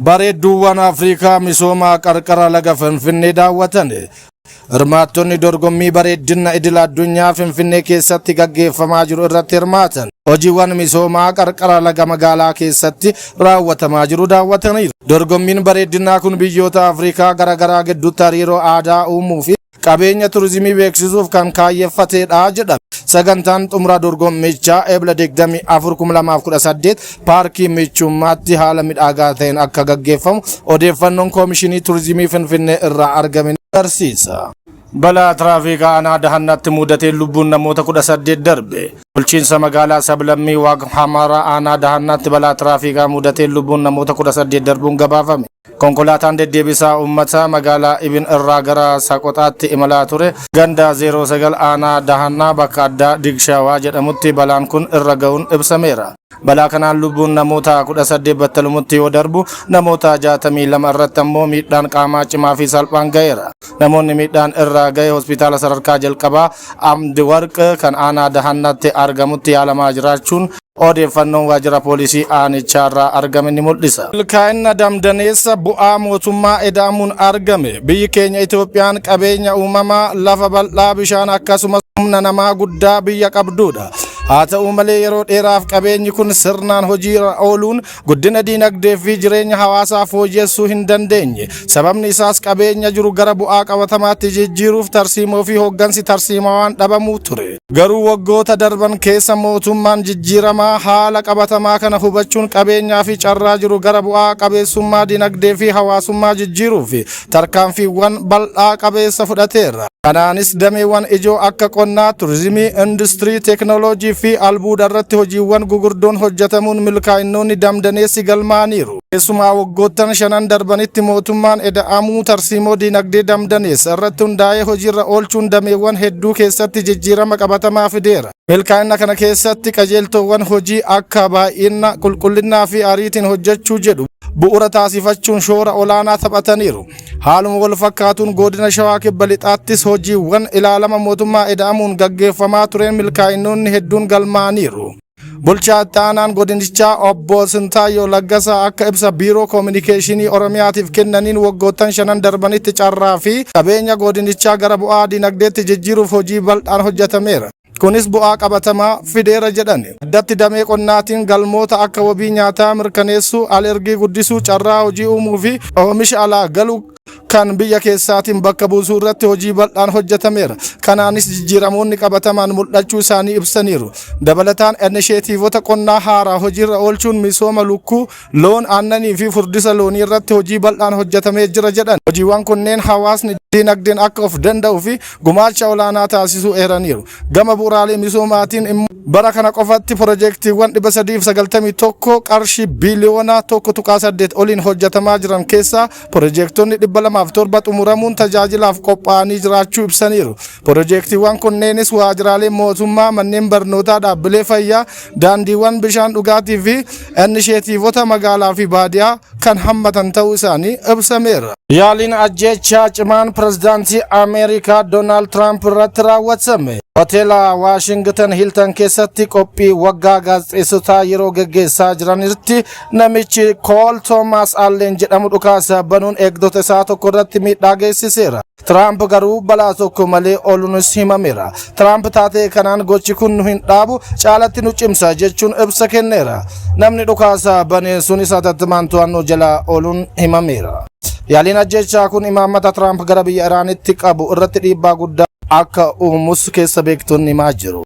Bareedduuwwan Afrikaa misooma qarqara laga Finfinnee daawwatan. Hirmaattonni dorgommii bareeddina idil addunyaa Finfinnee keessatti gaggeeffamaa jiru irratti hirmaatan. Hojiiwwan misoomaa qarqara laga magaalaa keessatti raawwatamaa jiru daawwataniiru. Dorgommiin bareeddinaa kun biyyoota Afrikaa garaagaraa gidduutti hariiroo aadaa uumuu fi qabeenya turizimii beeksisuuf kan kaayyeffatedha jedhame. Sagantaan xumura dorgommichaa Ebla 24, 2018 paarkii Michummaatti haala midhaagaa ta'een akka gaggeeffamu odeeffannoon Koomishinii Turizimii Finfinnee irraa argame ni agarsiisa. Balaa tiraafikaa aanaa Dahannaatti mudateen lubbuun namoota 18 darbe. Bulchiinsa magaalaa Sablammii Waaq Hamaraa aanaa Dahannaatti balaa tiraafikaa mudateen lubbuun namoota 18 darbuun gabaafame. Konkolaataan deddeebisaa uummataa magaalaa Ibin irraa gara Saqoxaatti imalaa ture ganda 09 aanaa Dahannaa bakka addaa Digshaawaa jedhamutti balaan kun irra ga'uun ibsameera. Balaa kanaan lubbuun namoota 18 battalumatti yoo darbu, namoota 62 irratti ammoo miidhaan qaamaa cimaa fi salphaan ga'eera. Namoonni miidhaan irra ga'e hospitaala sadarkaa jalqabaa Amdi Warq kan aanaa Dahannaatti argamutti yaalamaa jiraachuun odeeffannoon waajjira poolisii aanichaarraa argame ni mul'isa. Milkaa'ina damdaneessa bu'aa mootummaa ida'amuun argame. Biyyi keenya Itoophiyaan qabeenya uumamaa, lafa bal'aa, bishaan akkasumas humna namaa guddaa biyya qabdudha. Haa ta'u malee, yeroo dheeraaf qabeenyi kun sirnaan hojiirra ooluun guddina diinagdee fi jireenya hawaasaa fooyyessuu hin dandeenye. Sababni isaas qabeenya jiru gara bu'aa qabatamaatti jijjiiruuf tarsiimoo fi hooggansi tarsiimawaan dhabamuu ture. Garuu waggoota darban keessa mootummaan jijjiiramaa haala qabatamaa kana hubachuun qabeenyaa fi carraa jiru gara bu'aa qabeessummaa diinagdee fi hawaasummaa jijjiiruuf tarkaanfiiwwan bal'aa qabeessa fudhateera. Kanaanis dameewwan ijoo akka qonnaa, turizimii, industirii, teeknooloojii fi albuuda irratti hojiiwwan gugurdoon hojjetamuun milkaa'innoonni damdaneessi galmaa'aniiru. Keessumaa waggoottan shanan darbanitti mootummaan ida'amuu tarsiimoo diinagdee damdaneessa irratti hundaa'ee hojiirra oolchuun dameewwan hedduu keessatti jijjiirama qabatamaa fideera. Milkaa'ina kana keessatti qajeeltowwan hojii akka baay'ina, qulqullinnaa fi ariitiin hojjechuu jedhu bu'uura taasifachuun shoora olaanaa taphataniiru. Haaluma wal fakkaatuun godina Shawaa Kibba Lixaattis hojiiwwan ilaalama mootummaa ida'amuun gaggeeffamaa tureen milkaa'innoonni hedduun galmaa'aniiru. Bulchaa itti aanaan godinichaa obbo Sintaayyoo Laggasaa akka ibsa Biiroo Koominikeeshinii Oromiyaatiif kennaniin, waggoottan shanan darbanitti carraa fi qabeenya godinichaa gara bu'aa dinagdeetti jijjiiruuf hojii bal'aan hojjetameera. Kunis bu'aa qabatamaa fideera jedhan. Addatti damee qonnaatiin galmoota akka wabii nyaataa mirkaneessuu, al-ergii guddisuu, carraa hojii uumuu fi oomisha alaa galu kan biyya keessaatiin bakka buusuu irratti hojii bal'aan hojjetameera. Kanaanis jijjiiramoonni qabatamaan mul'achuu isaanii ibsaniiru. Dabalataan inisheetiivota qonnaa haaraa hojiirra oolchuun misooma lukkuu, loon aannanii fi furdisa loonii irratti hojii bal'aan hojjetamee jira jedhan. Hojiiwwan kunneen hawaasni dinagdeen akka of danda'uu fi gumaacha olaanaa taasisuu eeraniiru. Gama bu'uuraalee misoomaatiin immoo bara kana qofatti piroojeektiiwwan 391 qarshii biiliyoona 1.8 oliin hojjetamaa jiran keessaa piroojeektonni 207 xumuramuun tajaajilaaf qophaa'anii jiraachuu ibsaniiru. Piroojeektiiwwan kunneenis waajjiraalee mootummaa, manneen barnootaa, dhaabbilee fayyaa, daandiiwwan, bishaan dhugaatii fi inisheetiivota magaalaa fi baadiyaa kan hammatan ta'uu isaanii ibsameera. Yaaliin ajjeechaa cimaan pirezidaantii Ameerikaa Doonaald Tiraamp irratti raawwatame. Hoteela Waashingtan Hilton keessatti qophii waggaa gaazexeessotaa yeroo geggeessaa jiranitti namichi Kool Toomaas Allen jedhamu dhukaasa banuun eegdota isaa tokko irratti miidhaa geessiseera. Tiraamp garuu balaa tokko malee ooluunis himameera. Tiraamp taatee kanaan "Gochi kun nu hin dhaabu, caalatti nu cimsa" jechuun ibsa kenneera. Namni dhukaasa baneen sunis hatattamaan to'annoo jala ooluun himameera. Yaaliin ajjeechaa kun imaammata Tiraamp gara biyya Iraanitti qabu irratti dhiibbaa guddaa akka uumus keessa beektonni himaa jiru.